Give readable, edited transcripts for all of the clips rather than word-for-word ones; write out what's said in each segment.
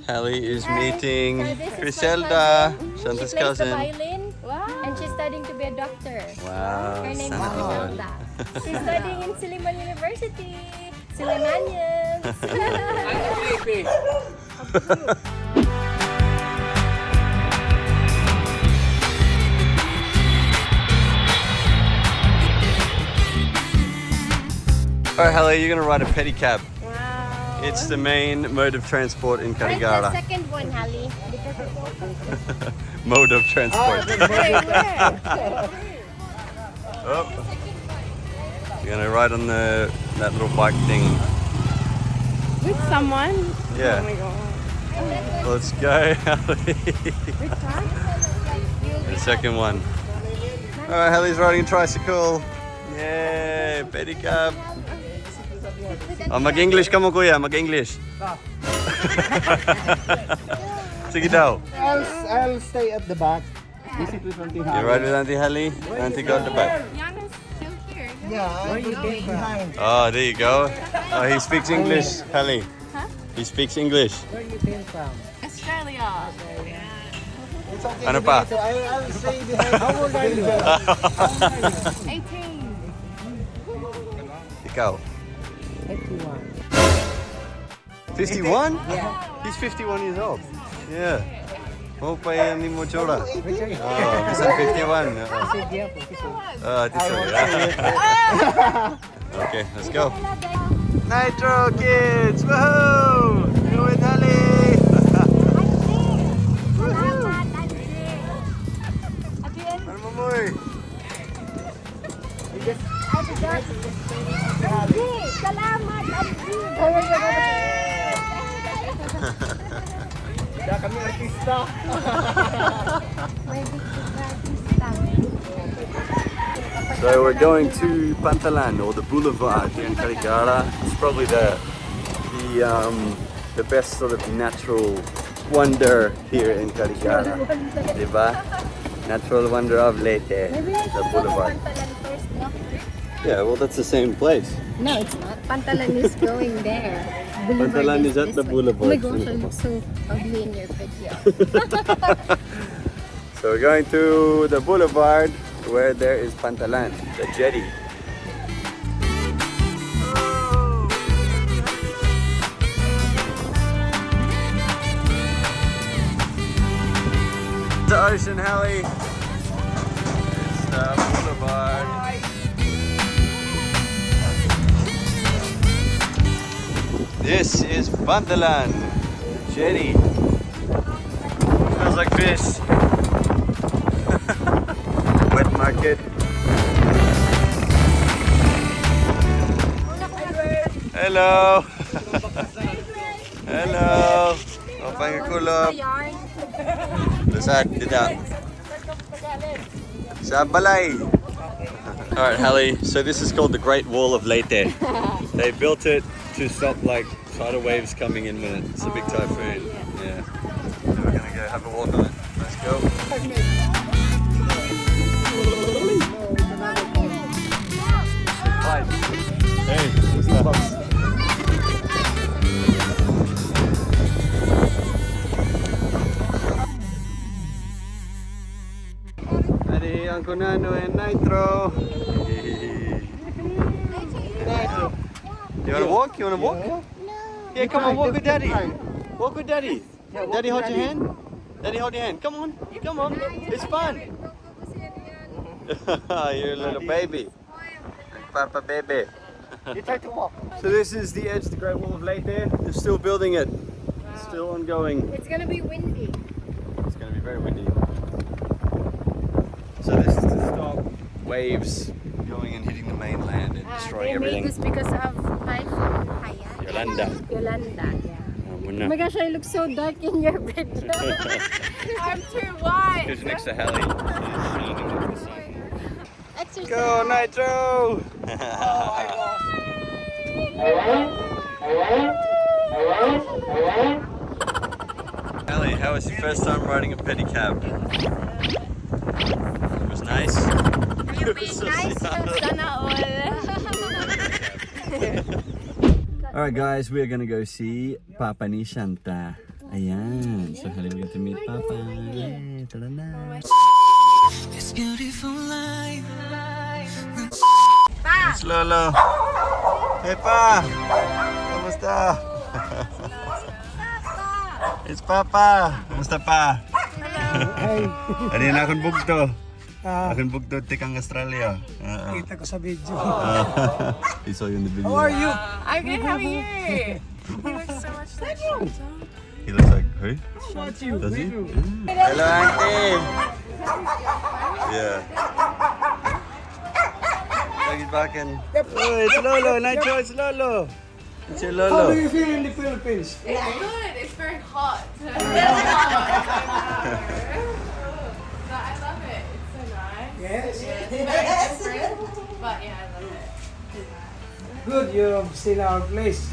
Hallie is Hi. Meeting So this is my Griselda, cousin. Shanta's She plays the cousin. violin. Wow. And she's studying to be a doctor. Wow. Her name is Sana all. Griselda. She's studying in Silliman University. Sillimanians. All right, Hallie, you're gonna ride a pedicab. Wow. It's the main mode of transport in Ride the Carigara. second one, Hallie. Because it's open. Mode of transport. Wait, where? Oh. You're gonna ride on the that little bike thing. With someone? Yeah. Oh my God. Let's go, Hallie. Which one? The second one. All right, Hallie's riding a tricycle. Yay, pedicab. Oh, mag-English ka mo, kuya. Mag-English. Sige daw. I'll stay at the back. Visit with Auntie You Hallie. ride with Auntie Hallie? Auntie got the back. Jan is still here. Yeah, I will be behind. Oh, there you go. Oh, he speaks English, Hallie. Huh? He speaks English. Where you came from? Australia. It's okay. Ano pa? So I'll stay behind. How old are you? 18. Ikaw. 51. 51? Yeah. He's 51 years old. Yeah. Oh, pa yan ni mo chora. Oh, he's 51. Oh, this one. Okay, let's go. Nitro kids! Woohoo! Go with Hallie! Salamat, Angie. Ano mo mo eh? Angie, salamat, Angie. Kaya kami artista. May artista. So we're going to Pantalan, or the Boulevard here in Carigara. It's probably the best sort of natural wonder here in Carigara. Diba? Natural wonder of Leyte, Maybe we the should go to boulevard. Pantalan first, no? Yeah, well, that's the same place. No, it's not. Pantalan is going there. Boulevard Pantalan is at this the way. boulevard. Oh my gosh, I look so ugly in your video. So we're going to the boulevard where there is Pantalan, the jetty. The ocean, Hallie. It's the boulevard. This is Pantalan, the jetty. Smells like fish. Wet market. Hello. Hello. Oh, pangakulop. Yarn. Lusad, dida. Sa balay. All right, Hallie. So this is called the Great Wall of Leyte. They built it to stop, like, tidal waves coming in when it's a big typhoon. Yeah. So we're gonna go have a walk on it. Let's go. Hi. Hey, what's up? Ready, Uncle Nano and Nitro. You wanna walk? You wanna walk? No. Yeah, come on, walk with Daddy. Walk with Daddy. Daddy, hold your hand. Daddy, hold your hand. Come on, come on. It's fun. You're a little baby. Like Papa baby. You try to walk. So this is the edge of the Great Wall of Leyte. They're still building it. Still ongoing. It's gonna be windy. It's going to be very windy. So this is to stop waves going and hitting the mainland and destroying They everything. made this because of Typhoon Haiyan. Yolanda. Yolanda, yeah. Oh, Oh my gosh, I look so dark in your video. I'm too white. Because next to Hallie, she's shining like the sun. Exercise. Go Nitro! Hallie, how was your first time riding a pedicab? It was nice. Are you being nice? Sana all. All right, guys, we are gonna go see Papa ni Shanta. Ayan. So, Hallie, we get to meet Papa. Yay, tara na. This beautiful life. It's Lolo. Hey, Pa! Kamusta? It's Papa! Kamusta, Pa? Hey, Ano yun akong bugto? Ah. Akong bugto, tikang Australia. Oo. Kita ko sa video. He saw you in the video. How are you? I'm good. How are you? He looks so much like Shanta. He looks like who? What you? Does he? Hello, Auntie. Yeah. Dog is barking. Oh, it's Lolo. Nacho, it's Lolo. It's your How Lolo. do you feel in the Philippines? It's good. It's very hot. Very hot. But I love it. It's so nice. Yes. It's very different. But yeah, I love it. Good, you have seen our place.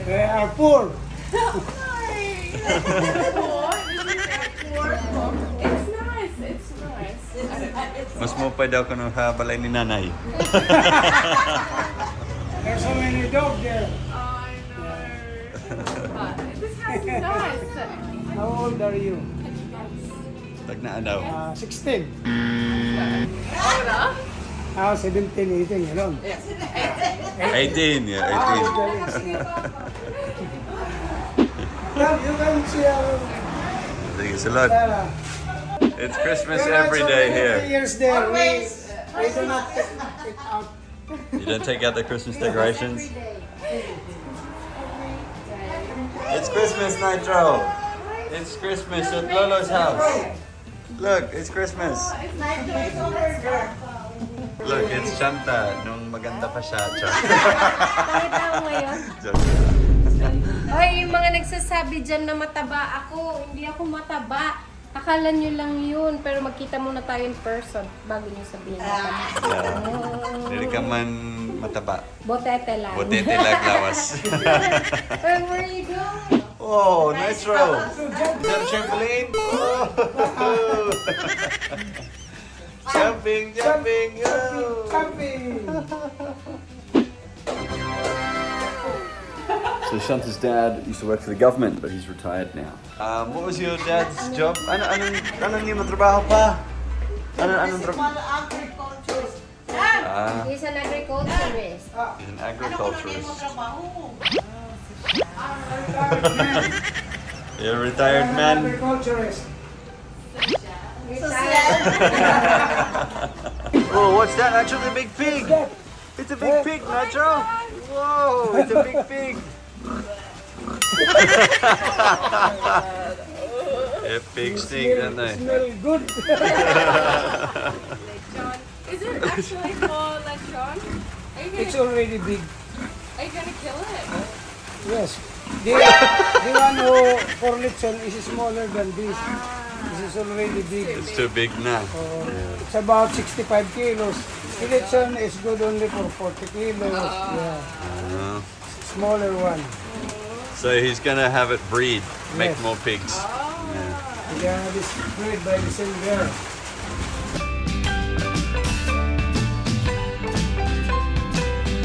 We are poor. Sorry. Poor. This is very poor. It's nice. It's nice. Mas mupay daw kuno sa balay ni nanay. There's so many dogs there. I know. But this house is nice. How old are you? Can you guess? Tagnaa daw. 16. Older? Ah, 17, 18, gano'n. 18, yeah, 18. Well, you can see our Sige, sulod. Sarah. It's Christmas There are every so day many here. years there. We do not take it out. You don't take out the Christmas decorations? It's Christmas, Nitro! It's Christmas at Lolo's house. Look, it's Christmas. Look, it's Shanta. Nung maganda pa siya. Char. Pakita mo ngayon. Joke. Hoy, yung mga nagsasabi dyan na mataba ako, hindi ako mataba. Akala nyo lang yun, pero magkita muna tayo in person bago nyo sabihin. Yeah. Dili ka man mataba. Botete lang. Botete lang lawas. Hey, where are you going? Oh, nice throw. Is that a trampoline? Oh. Jumping, jumping, oh. Jumping! So Shanta's dad used to work for the government, but he's retired now. What was your dad's job? Ano, ano, ano niyo trabaho pa? Ano, anong trabaho? Agriculturist. Ah, He's an agriculturist. He's an agriculturist. You're a retired man. Agriculturist. Retired. Oh, what's that? Nacho, the big pig. It's a big pig, Nacho. Whoa, it's a big pig. Yeah, pigs stink, don't they? Smell good. Lechon. Is it actually for lechon? Are you It's gonna, already big. are you gonna kill it? Yes. The one who for lechon is smaller than this. This is already big. It's too big now. It's about 65 kilos. The lechon is good only for 40 kilos. Yeah. Smaller one. So he's gonna have it breed, make Yes. more pigs. Yeah, this bred by the same girl.